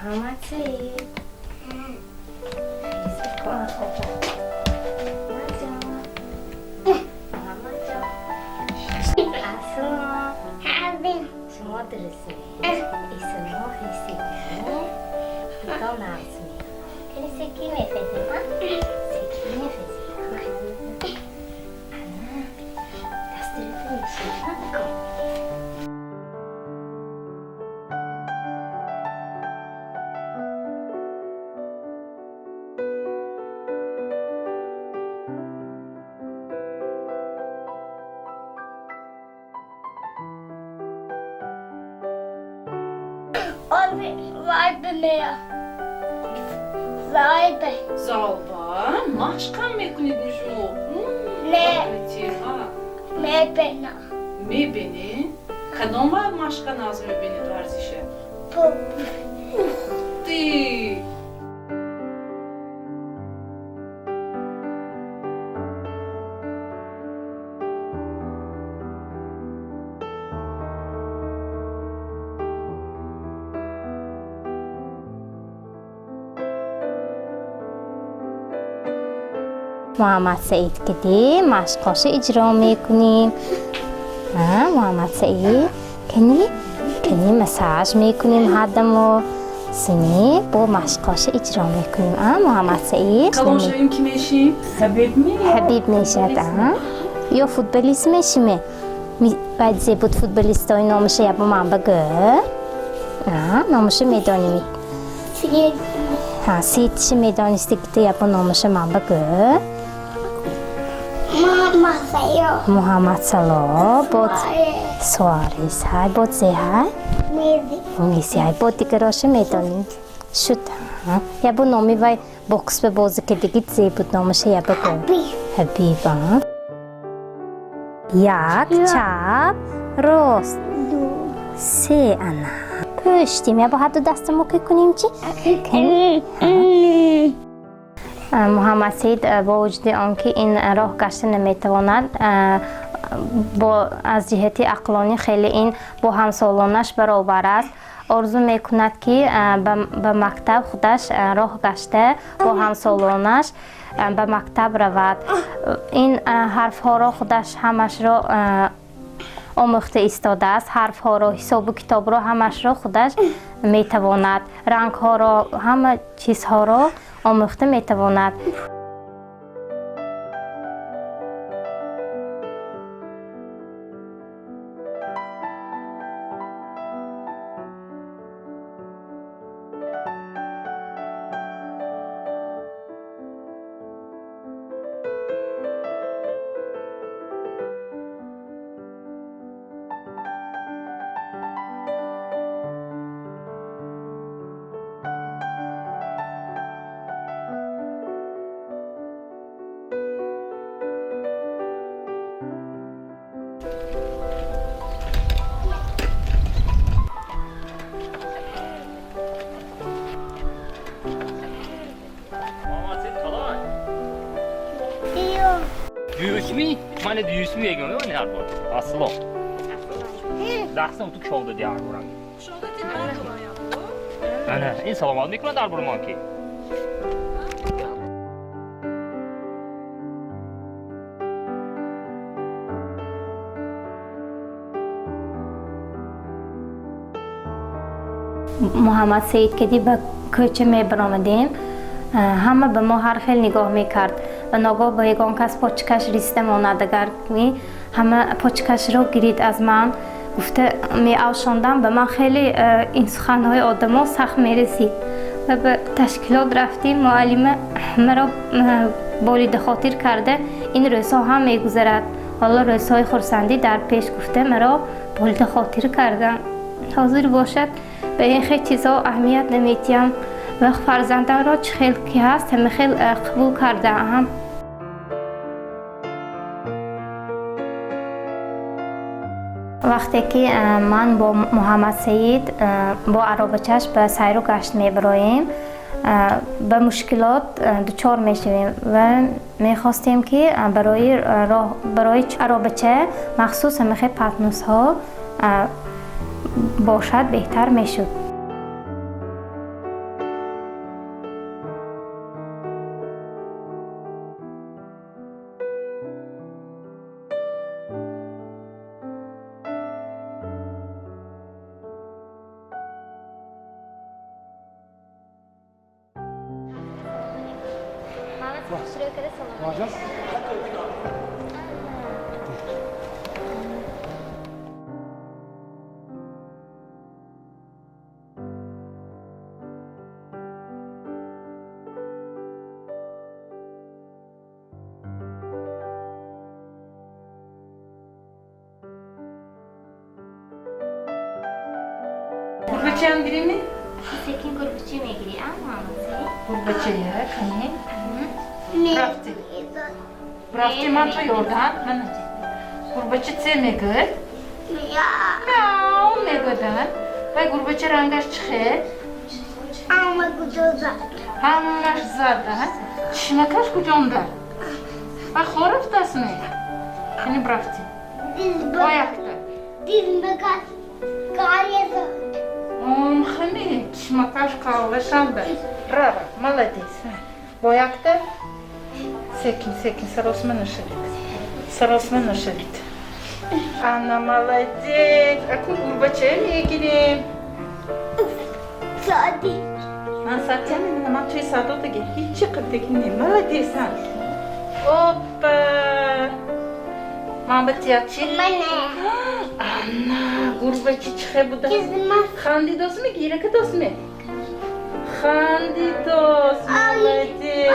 Муҳаммад Саид. Шумо дурустме? Исмо хисида? Худо нағз мехоҳад. Секи мехезем, а? Секи мехезем. Ана, дастурата мешинам кун. Залба, машқам мекунед шумо? Не. Тиға. Мебинам. Мебинед? Кадом машқа нағз мебинед варзиша? Пуп. Ух ты! Муҳаммад Саид, киди машқҳоша иҷро мекунем. Муҳаммад Саид, кани кани массаж мекунем ҳардамо, сини бо машқҳоша иҷро мекунем. А, Муҳаммад Саид? Калон шавем, ки мешим? Ҳабиб ми? Ҳабиб мешавад, а? Ё футболист мешиме? Баъд зе буд футболистои, номаша ябо ман багӯ. Номаша медонем? Сетиша медонисти, гита ябо номаша ман багӯ. Муҳаммад Салоҳ. Муҳаммад Салоҳ, бод Суарес ҳай, бод зе ҳай? Месси. Месси ҳай, бод дигароша медонӣ? Шуд. Ябо номи вай бокс ба бозӣ кардагит зе буд, номаша ябо гӯ. Ҳабиб. Ҳабиб, а? Як, чап, рост. Ду. Се, ана. Пӯштим, ябо ҳарду дастамо ки кунем чи? Муҳаммад Саид бо вуҷуди он ки ин роҳ гашта наметавонад, бо аз ҷиҳати ақлонӣ хеле ин бо ҳамсолонаш баробар аст. Орзу мекунад, ки ба мактаб худаш роҳ гашта бо ҳамсолонаш ба мактаб равад. Ин ҳарфҳоро худаш ҳамашро омӯхта истодааст. Ҳарфҳоро, ҳисобу китобро ҳамашро худаш метавонад, рангҳоро, ҳама чизҳоро омӯхта метавонад. Муҳаммад Саид калон. Ё. Дӯстми? Мани дӯстми мегӯям, мани ҳар бор. Асло. Дастам ту кушода ди ҳар борам. Ана, ин саломат мекунад дар бори ман ки. Муҳаммад Саид кади ба кӯча мебаромадем, ҳама ба мо ҳар хел нигоҳ мекард ва ногоҳ ба ягон кас почкаш риста монад, агар ҳама почкашро гирид аз ман гуфта меавшондам. Ба ман хеле ин суханҳои одамо сахт мерасид ва ба ташкилот рафтим. Муаллима маро болида хотир карда, ин рӯзҳо ҳам мегузарад, ҳоло рӯзҳои хурсандӣ дар пеш, гуфта маро болида хотир кардам. Ҳозир бошад, ба ин хел чизҳо аҳамият наметиҳам ва фарзандамро чӣ хел ки ҳаст, ҳама хел қабул кардаам. Вақте ки ман бо Муҳаммад Саид бо аробачаш ба сайру гашт мебароем, ба мушкилот дучор мешавем ва мехостем, ки барои роҳ, барои аробача махсус ҳамахел патнусҳо бошад, беҳтар мешуд. Салом. Гурбачаам гирими? Секин гурбача мегирӣ, а мамаси? Гурбачая кани? Рафти. Рафти, ман ту ёрдам. Мана. Гурбача це мегӯяд? Мяу. Мяу мегӯяд, а? Вай гурбача рангаш чӣ хел? Ама куҷо зад? Ҳамаш зад, а? Чишмакаш куҷонда? Вай хор рафтаастми? Кани брафти. Боякта. Дилмакаш каре зад. Омхами, чишмакаш қавлашанда. Рара, молодец. Боякта. Секин, секин, саросима нашавед. Саросима нашавед. Ана, молодец. Акун гурбача мегирем. Сади. Ман сатя мемонам, ман туи садо диге ҳичи қибдагӣ не. Молодец. Опа. Ман ба тиячи? Мана. Ана, гурбачи чихе буда? Кизма. Хандидосми, гиракадосми? Хандидос, молодец.